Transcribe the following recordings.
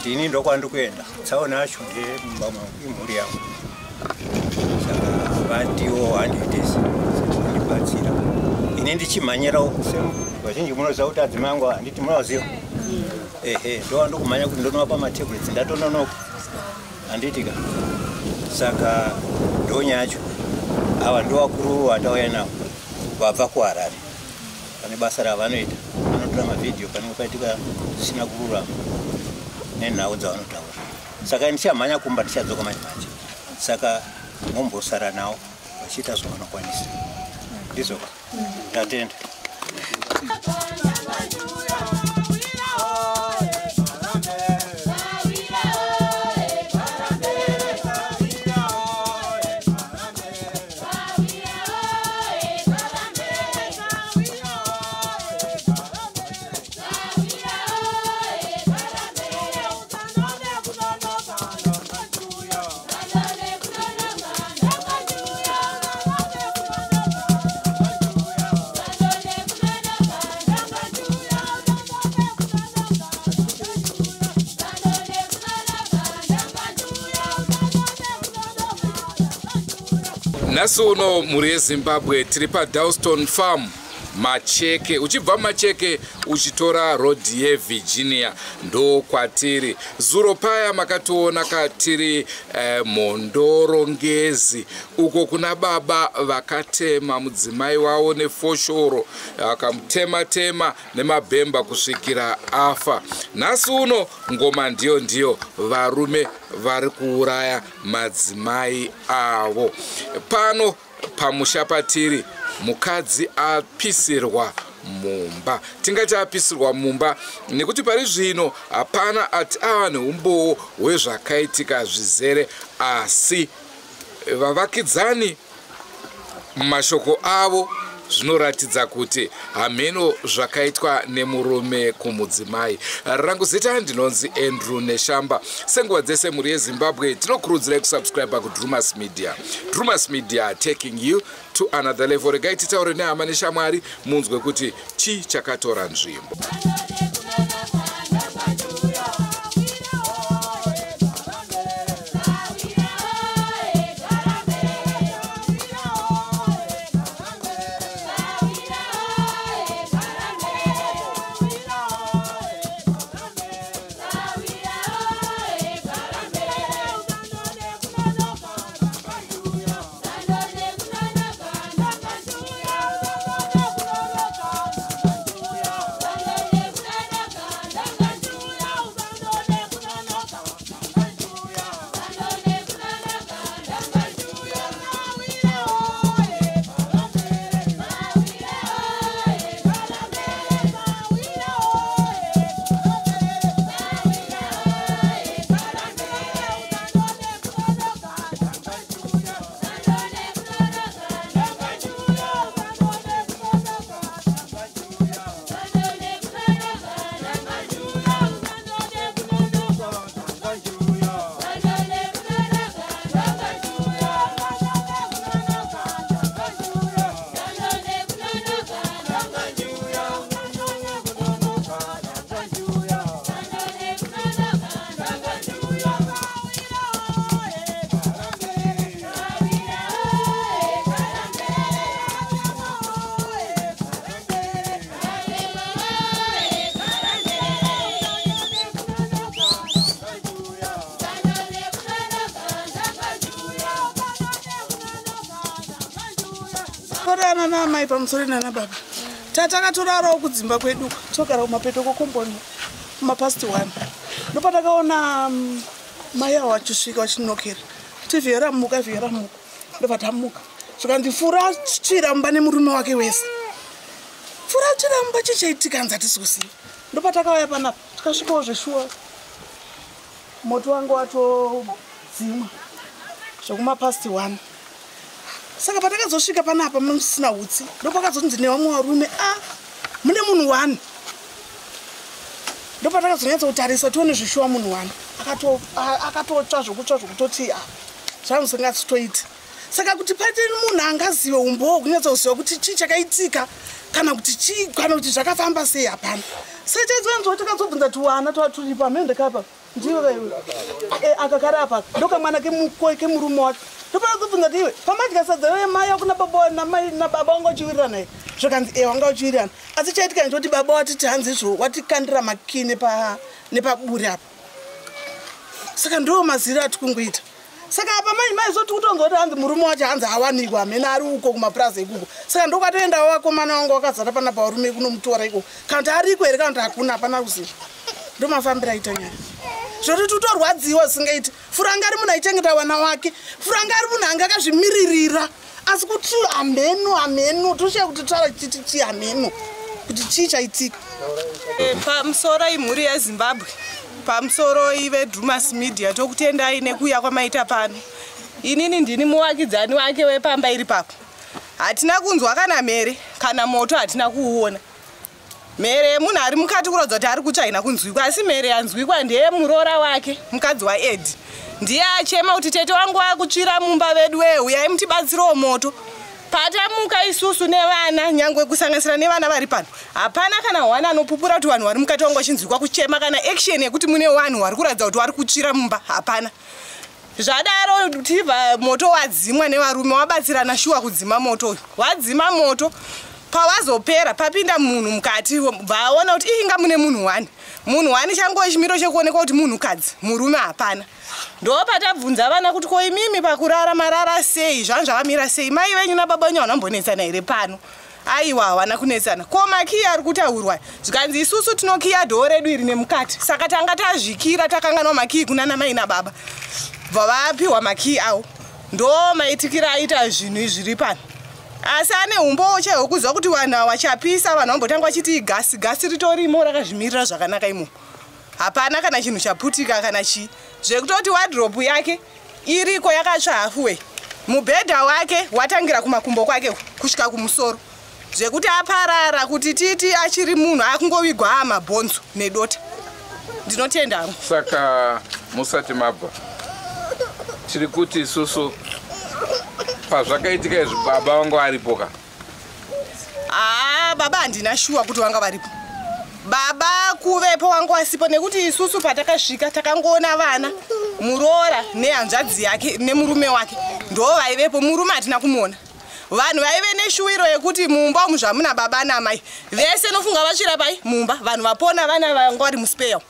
But ini ndokwandiri kuenda, tsaona yacho ndeyemumba mangu, imhuri yangu. Saka vatiwo handiitesi kundibatsira ini ndichimhanyirawo. Vazhinji munoziva kuti adzimai angu, handiti munoziva? Ehe, ndowandokumhanya kuti ndonovapa matablets, ndatononoka, handiti ka? Saka ndonyaya yacho. Ava ndovakuru vatauya navo vabva kuHarare, pane basa ravanoita, vanotora mavhidhiyo panenge paitika zvisina kururama nenhau dzavanotaura. Saka ndichamhanya kumba, ndichadzoka manje manje. Saka mombosara nawo vachiita zvavanokwanisa, ndizvoka? Ndatenda. Nhasi uno, mhuri yeZimbabwe, tiri paDalston Farm, Macheke. Uchibva Macheke uchitora rodhi yeVirginia, ndokwatiri. Zuro paya makationa katiri Mhondoro Ngezi, uko kuna baba vakatema mudzimai wavo nefoshoro, vakamutema tema nemabhemba kusvikira afa. Nhasi uno ngoma ndiyo ndiyo, varume vari kuuraya madzimai avo. Pano pamusha patiri, mukadzi apisirwa mumba. Tingati apisirwa mumba nekuti pari zvino hapana ati ava neumbowo hwezvakaitika zvizere, asi vavakidzani mumashoko avo zvinoratidza kuti hameno zvakaitwa nemurume kumudzimai. Rangu zita ndinonzi Andrew Neshamba. Senguva dzese, mhuri yeZimbabwe, tinokurudzirai kusubscribe kuDrumas Media. Drumas Media, taking you to another level. Regai titaure nehama neshamwari, munzwe kuti chii chakatora nzvimbo. Torana naamai, pamusoro nana baba. Tatakatorarawo kudzimba kwedu, togara kumapeto kokomboni kumapast 1. Ndopatakaona mai avo vachisvika vachinokera kuti, "Vhera, muka, Vhera, muka." Ndobva tamuka, zvikandifura tsvira mumba nemurume wake wese, pfura tsvira mumba. Chichaitika hanzi hatisi. Ndopatakauya panapa, tikasvikawo zveshuwa moto wangu watodzimwa zvekumapast 1. Saka patakazosvika panapa musina hutsi, ndopakazonzi nevamwe varume, "A, mune munhu one." Ndopatakazonyatsokutarisa tione zvishuwa munhu one akatotsva zvokutsva zvokutoti a zvamusingatsitoiti. Saka kuti paite munhu angazive umbowo kunyatsoziva kuti chii chakaitika kana kuti chii kana kuti zvakafamba sei, hapana. Saka chaizonzwa takazobvunza tiwana twa turipo hamendekapa. Ndiwe kaiwe. Akakara apa ndokamwana kemurume wacho. Ndopana kubvunza kuti iwe pamadya sadza iwe mai wako nababa namai nababa wanga uchiwirirana here? Zvakanzi wanga uchiwirirana. Asi chaitika ndechekuti baba watiti hanzi izvo watikandira makii nepaburi apa. Saka ndo maziro ati kungoita. Saka apa mai maizoti kutonzwa kuti hanzi murume wacho hanzi awanikwa hamene ari uko kumapurazi ikuko. Saka ndokwatoendawo vakomana vanga vakazara panapa varume kunomutora ikoko. Kana kuti ariko here kana kuti hakuna hapana kuziva. Ndo mafambiro aita nyaya. Zvoti tutorwadziwa zvisingaiti. Furanga ari munhu aichengeta vana wake. Furanga ari munhu anga akazvimiririra. Asi kuti hameno toshaya kuti taura chiti chii hameno kuti chii chaitika. Pamusoro imhuri yeZimbabwe. Pamusoro ive Drumas Media tokutendai nekuuya kwamaita pano. Inini ndini muwakidzani wake wepamba iri papo. Hatina kunzwa kana mhere kana moto hatina kuuona. Mhere munhu ari mukati kuratidza kuti ari kutsva haina kunzwikwa, asi mhere yanzwikwa ndeye muroora wake mukadzi waEddy. Ndiye achema kuti tete wangu akutsvira mumba vedu uyai mutibatsirewo moto. Patamuka isusu nevana nyangwe kusanganisira nevana vari pano hapana kana hwana anopupura kuti vanhu vari mukati wangu vachinzwikwa kuchema kana action yekuti mune vanhu vari kuratidza kuti vari kutsvira mumba hapana. Zvadaro tibva moto wadzimwa nevarume wabatsirana shuwa kudzima moto uyu. Wadzima moto pawazopera papinda munhu mukati vaona kuti inga mune munhu wani. Munhu wani changuva chimiro chekuonekwa kuti munhukadzi murume hapana. Ndopatabvunza vana kuti ko imimi pakurara marara sei zvanhu zvakamira sei mai venyu nababa venyu vanambonetsana here pano? Aiwa havana kunetsana. Ko makiyi ari kutaurwa zvikanzi isusu tinokiya dhoo redu iri nemukati saka tanga tazvikira takanganwa makiyi kunana mai nababa. Bva vapiwa makiyi avo. Ndo maitikira aita zvinhu zviri pano. Asi ane umbowo chaihwo kuziva kuti vanhu ava vachapisa vanhu vambotanga vachiti igasi gasi ritorimo rakazvimirira zvakanaka imomo. Hapana kana chinhu chaputika kana chii. Zvekutoti wardrobe yake iriko yakatsva halfway. Mubhedha wake watangira kumakumbo kwake kusvika kumusoro. Zvekuti aparara kuti titi achiri munhu akungovigwa amabhonzo nedota. Ndinotenda hangu. Saka musati mabva tiri kuti isusu pazvakaitika izvi baba vanga varipo ka? Baba handina shuwa kuti vanga varipo. Baba kuvepo wanga wasipo nekuti isusu patakasvika takangoona vana muroora nehanzvadzi yake nemurume wake ndo vaivepo. Murume hatina kumuona. Vanhu vaive neshuwiro yekuti mumba umu zvamuna baba namai vese nofunga vatsvira pai mumba vanhu vapona vana vanga vari muspeya.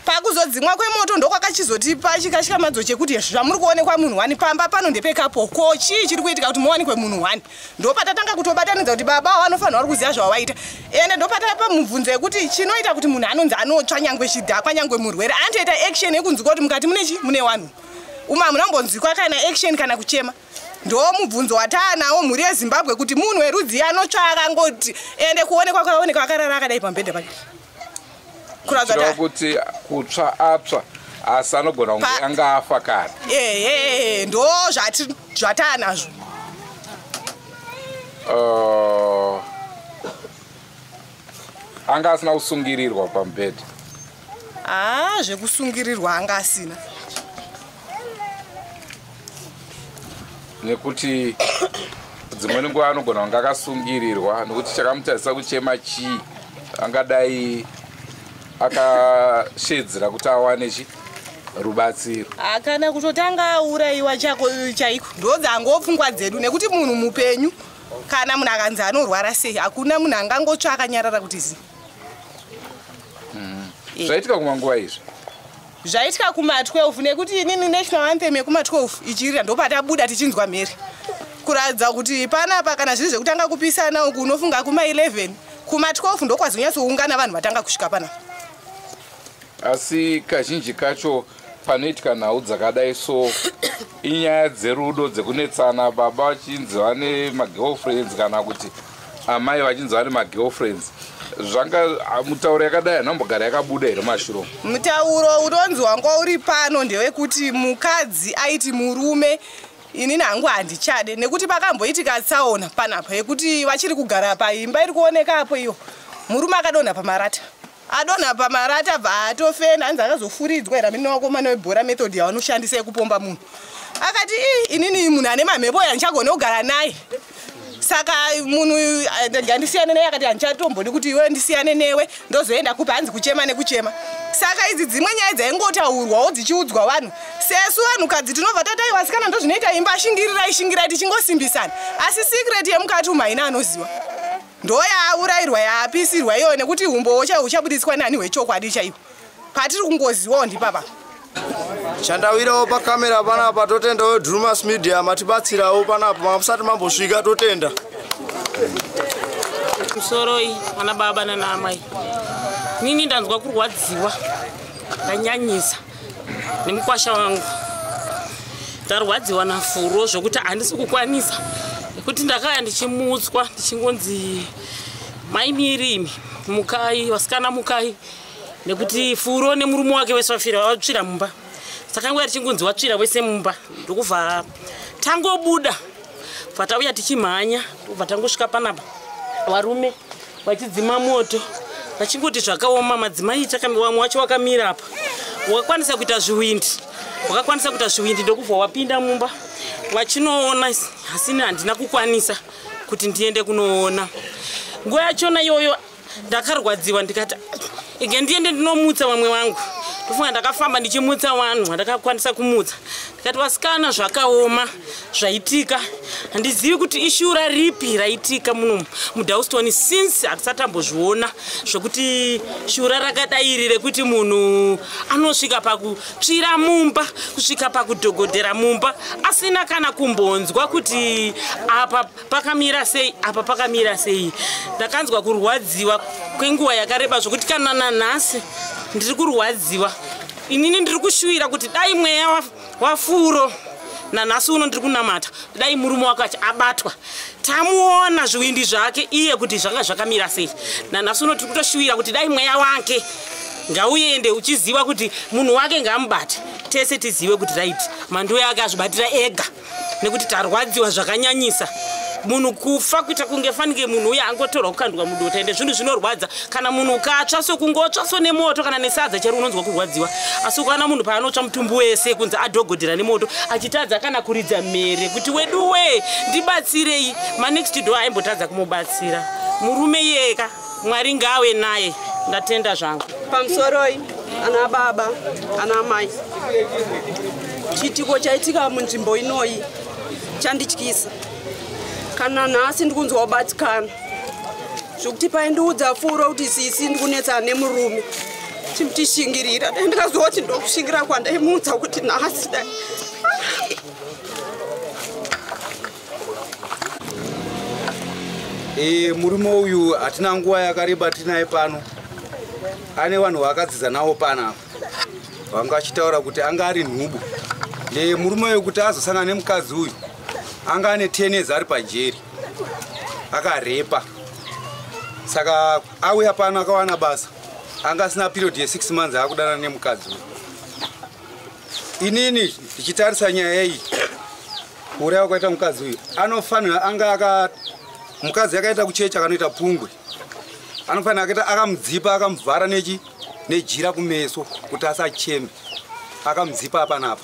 Pakuzodzimwa kwemoto ndokwakachizotipa chikashikamadzo chekuti zvamuri kuonekwa munhu wani pamba pano ndepekapo ko chii chiri kuitika kuti muwanikwe munhu wani. Ndopatatanga kutobatanidza kuti baba vanofanira vari kuziva zvavaita. Ende ndopatapa mubvunzo yekuti chinoita kuti munhu anonzi anotsva nyangwe chidhakwa nyangwe murwere anotoita action yekunzwikwa kuti mukati mune chi mune vanhu. Umu hamuna kumbonzwikwa kana action kana kuchema. Ndo mubvunzo wataanawo mhuri yeZimbabwe kuti munhu werudzi anotsva akangoti ende kuonekwa kwaonekwa akarara akadai pamubhedha pake. Kuratidza kuti kutsva atsva asi anogona kunge anga afa kare. Ehe ndo zvataanazvo. Anga asina kusungirirwa pamubhedha. Zvekusungirirwa anga asina. Nekuti dzimweni nguva anogona kunge akasungirirwa nekuti chakamutadzisa kuchema chii angadai akashedzera kuti awane chi rubatsiro. Kana kutotanga aurayiwa chako chaiko ndodzangopfungwa dzedu nekuti munhu mupenyu kana munhu akanzi anorwara sei hakuna munhu angangotsva akanyarara kuti zi. Zvaitika kumanguva izvi zvaitika kuma12 nekuti inini national anthem yekuma12 ichirira ndopatabuda tichinzwa mhere kuratidza kuti panapa kana zviri zvekutanga kupisana uku unofunga kuma11 kuma12 ndokwazonyatsoungana vanhu vatanga kusvika panapa. Asi kazhinji kacho panoitika nhau dzakadai so inyaya dzerudo dzekunetsana baba vachinzi vane magirlfriends kana kuti amai vachinzi vane magirlfriends. Zvanga mutauro yakadai anombogara yakabuda here mashuro? Mutauro unonzi wanga uri pano ndewekuti mukadzi aiti murume inini hangu handichade nekuti pakamboitika tsaona panapa yekuti vachiri kugara paimba iri kuoneka apo iyo murume akadonha pamarata. Adonha pamarata bva atofenda hanzi akazofuridzwa here amene vakomana webhora method yavanoshandisa yekupomba munhu. Akati inini munhu ane mamhepo yandichagone kugara naye. Saka munhu ngandisiyane naye akati handichatombodi kuti iwe ndisiyane newe, ndozoenda kupi? Hanzi kuchema nekuchema. Saka idzi dzimwe nyaya dzaingotaurwawo dzichiudzwa vanhu. Sesu vanhukadzi tinobva tatai vasikana ndozvinoita imba, shingirirai shingirai, tichingosimbisana. Asi secret yemukati umu haina anoziva. Ndoyaaurayirwa yaapisirwa iyoyo, nekuti umbowo chaiwo uchabudiswa nani hwechokwadi chaiwo. Patiri kungoziwawo ndipapa. Chandawirawo pakamera panapa, totendawo Drumas Media matibatsirawo panapa, musati mambosvika, totenda. Musoroi ana baba nana amai, nini ndanzwa kurwadziwa ndanyanyisa nemukwasha wangu. Ndarwadziwa nafuro zvokuti handisi kukwanisa, nekuti ndakaya ndichimutswa ndichingonzi mai Mirimi mukai, vasikana mukai, nekuti furo nemurume wake wese wafira watsvira mumba. Saka nguva tichingonzi watsvira wese mumba, ndokubva tangobuda bva tauya tichimhanya, ndokubva tangosvika panapa varume vachidzima moto vachingoti zvakaoma. Madzimai vamwe wacho wakamira apa, wakakwanisa kuita zviwindi, wakakwanisa kuita zviwindi, ndokubva wapinda mumba vachinoona. Asini handina kukwanisa kuti ndiende kunoona nguva yachona iyoyo. Ndakarwadziwa ndikati ige ndiende ndinomutsa vamwe vangu. Ndofunga ndakafamba ndichimutsa vanhu vandakakwanisa kumutsa, ndikati vasikana, zvakaoma zvaitika, handizivi kuti ishura ripi raitika muno muDowston since hatisati tambozviona zvokuti shura rakadai iri rekuti munhu anosvika pakutsvira mumba, kusvika pakudhogodhera mumba asina kana kumbonzwa kuti apa pakamira sei, apa pakamira sei. Ndakanzwa kurwadziwa kwenguva yakareba zvokuti kana nanhasi ndiri kurwadziwa. Inini ndiri kushuvira kuti dai mweya wafuro, nanhasi uno ndiri kunamata, dai murume wake achi abatwa, tamuona zviwindi zvake iye kuti zvanga zvakamira sei. Nanhasi uno tiri kutoshuvira kuti dai mweya wake ngauende uchiziva kuti munhu wake ngaamubate, tese tizive kuti right, mandu yake azvibatira ega, nekuti tarwadziwa zvakanyanyisa. Munhu kufa kuita kunge fanike munhu uye angotorwa kukandwa mudota, ende zvinhu zvinorwadza. Kana munhu ukatsva so, kungotsva so nemoto kana nesadza chero, unonzwa kurwadziwa. Asi ukaona munhu paanotsva mutumbu wese, kunzi adhogodhera nemoto, achitadza kana kuridza mhere kuti weduwe ndibatsirei, manext door aimbotadza kumubatsira. Murume yeka, Mwari ngawe naye. Ndatenda zvangu. Pamusoroi ana baba ana mai, chiitiko chaitika munzvimbo inoyi chandityisa. Kana nhasi ndikunzwa kubatikana zvokuti paindiudza furo kuti sisi ndikunetsana nemurume, chimutishingirira, dai ndikaziva kuti ndokushingira kwandaimuudza kuti nhasi dai. Murume uyu hatina nguva yakareba tinaye pano. Ane vanhu vaakadzidza navo panapa vanga vachitaura kuti anga ari nhubu. Murume uyu kuti azosangana nemukadzi uyu, anga ane 10 years ari pajeri, akarepa. Saka auya pano akawana basa, anga asina period ye6 months akudana nemukadzi uyu. Inini ndichitarisa nyaya iyi, kuuraya kwaita mukadzi uyu, anofanira anga aka mukadzi akaita kuchechi akanoita pungwe, anofanira akaita akamudzipa, akamuvhara nechi nejira kumeso kuti asacheme, akamudzipa apanapa.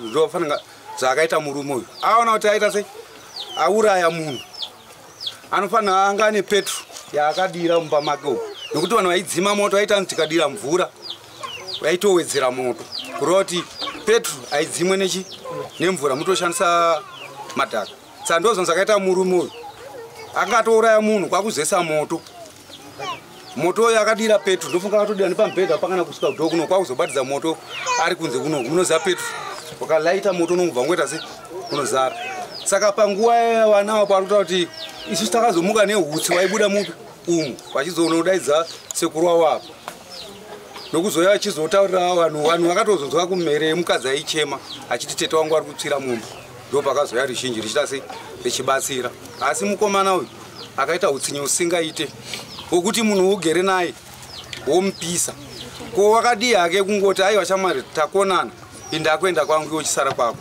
Ndofanira zvaakaita murume uyu. Aona kuti aita sei, auraya munhu, anofanira anga ane petro yaakadira mumba make umu, nekuti vanhu vaidzima moto vaita tikadira mvura vaitowedzera moto, kureva kuti petro aidzimwe nechi nemvura, mutoshandisa madhaka. Saka ndozvinhu zvakaita murume uyu, akatouraya munhu kwakuzesa moto. Moto uyu akadira petro, ndofunga akatodira nepamubhedha pakana kusvika kudhoo kuno, kwakuzobatidza moto ari kunze kuno. Munoziva petro wakalaita moto unongobva ngoita se unozara. Saka panguva yavana avo pari kutaura kuti isusu takazomuka nehutsi waibuda mupi umu, vachizonodaidza sekuru wavo apa, nokuzoya achizotaurira vanhu. Vanhu vakatozonzwa kumhere yemukadzi aichema achiti tete wangu ari kutsvira mumba. Ndo pakazoya ruzhinji richiita sei, richibatsira. Asi mukomana uyu akaita utsinye usingaite, wokuti munhu ugere naye womupisa. Ko wakadii hake kungoti aiwa shamwari, takonana, indakuenda kwangu, iwe uchisara kwako?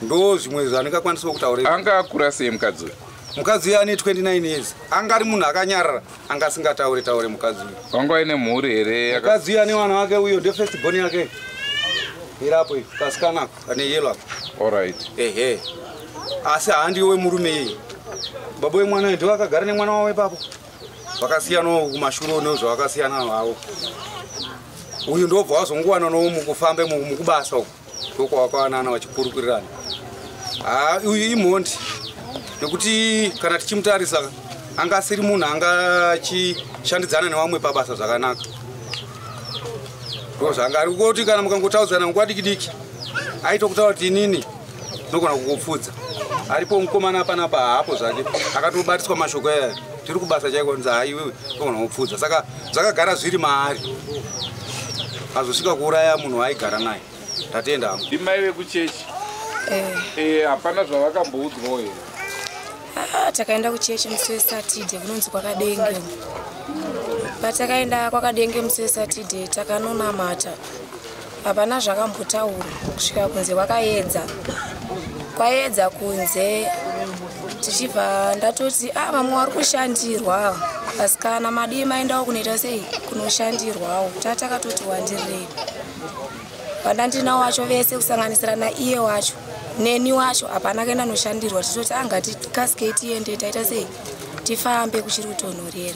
Ndo zvimwe zvandingakwanisawo kutaura. Anga akura sei mukadzi uyu? Mukadzi uyu ane 29 years. Anga ari munhu akanyarara, anga asingataure taure mukadzi uyu. Wanga aine mhuri here? Mukadzi uyu ane mwana wake, uyo ndefirst born yake irapo iyo, kasikanako ane yellow ako. Alright. Ehe, asi haandiwe murume iyeye. Baba wemwana ndiwo akagara nemwana wavo ipapo. Vakasiyanawo kumashure nezvavakasiyana navo. Uyu ndobva wazongowana nawo mukufamba mukubasa uku. Ndokwavakawanana vachikurukurirana. Haa uyu imhondi. Nekuti kana tichimutarisa anga asiri munhu anga achishandidzana nevamwe pabasa zvakanaka. Ndozvanga ari kuti kana mukangotaudzana nguva diki diki aitokutaura kuti inini ndinogona kukupfudza. Aripo mukomana panapa haapo zvake akatobatiswa mashoko aya tiri kubasa chaiko nzi haiwewe ndinogona kukupfudza. Saka zvakagara zviri maari azosvika kuuraya munhu waaigara naye. Ndatenda hangu. Ndimai vekuchechi hapana zvavakamboudzwawo here? Takaenda kuchechi musi weSatide kunonzi kwakadenge. Patakaenda kwakadenge musi weSatide takanonamata. Hapana zvakambotaurwa kusvika kunze kwakaedza. Kwaedza kunze tichibva ndatoti vamwe vari kushandirwa asi kana madii maendawo kunoita sei kunoshandirwawo. Tatakatoti wandirei. Vandandinawo wacho vese kusanganisira naiye wacho neni wacho hapana kuenda noshandirwa tichitoti angatikasikei tiende taita sei tifambe kuchiri kutonhorera.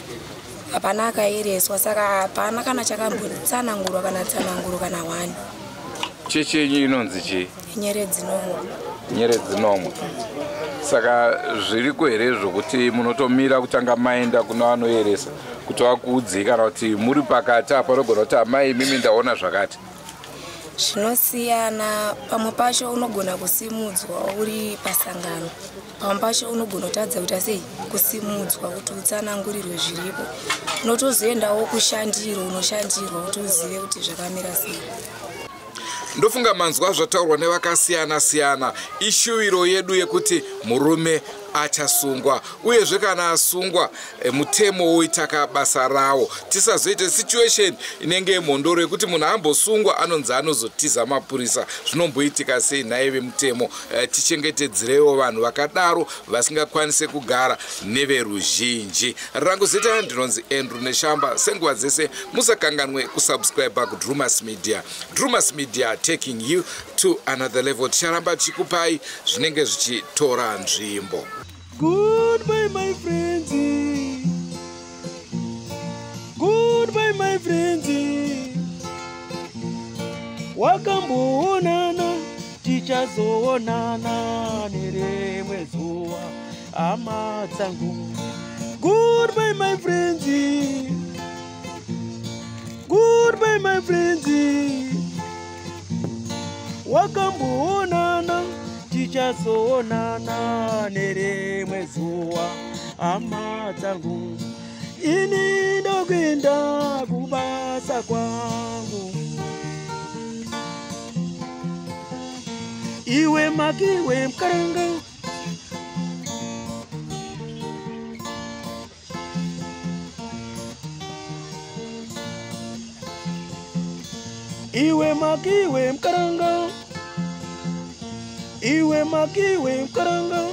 Hapana akaereswa saka hapana kana chakambotsanangurwa kana tsananguro kana wani. Chechi yenyu inonzi chii? Nyeredzi nomwe. Nyeredzi nomwe. Saka zviriko here zvokuti munotomira kutanga maenda kuna vanoeresa kuti vakuudzei kana kuti muri pakati apa unogona kuti amai imimi ndaona zvakati? Zvinosiyana, pamwe pacho unogona kusimudzwa uri pasangano, pamwe pacho unogona kutadza kuita sei kusimudzwa kuti utsanangurirwe zviripo. Unotozoendawo kushandiro, unoshandirwa kuti uzive kuti zvakamira sei. Ndofunga manzwa zvataurwa nevakasiyana siyana. Ishuviro yedu yekuti murume achasungwa, uyezve kana asungwa mutemo woitaka basa rawo. Tisazoite situation inenge yemhondoro yekuti munhu ambosungwa anonzi anozotiza mapurisa. Zvinomboitika sei nhai vemutemo? Tichengetedzirewo vanhu vakadaro vasingakwanise kugara neveruzhinji. Rangu zita ndinonzi Andrew Neshamba. Senguva dzese musakanganwe kusubscribe kuDrumas Media. Drumas Media taking you to another level. Ticharamba tichikupai zvinenge zvichitora nzvimbo. Goodbye my friends. Goodbye my friends. Wakamboonana tichazoonana nerimwe zuva hama dzangu. Goodbye my friends. Goodbye my friends. Wakamboonana tichazoonana nerimwe zuva hama dzangu. Ini ndokuenda kubasa kwangu. Iwe makiwe mkaranga. Iwe makiwe mkaranga. Iwe makiwe mkaranga.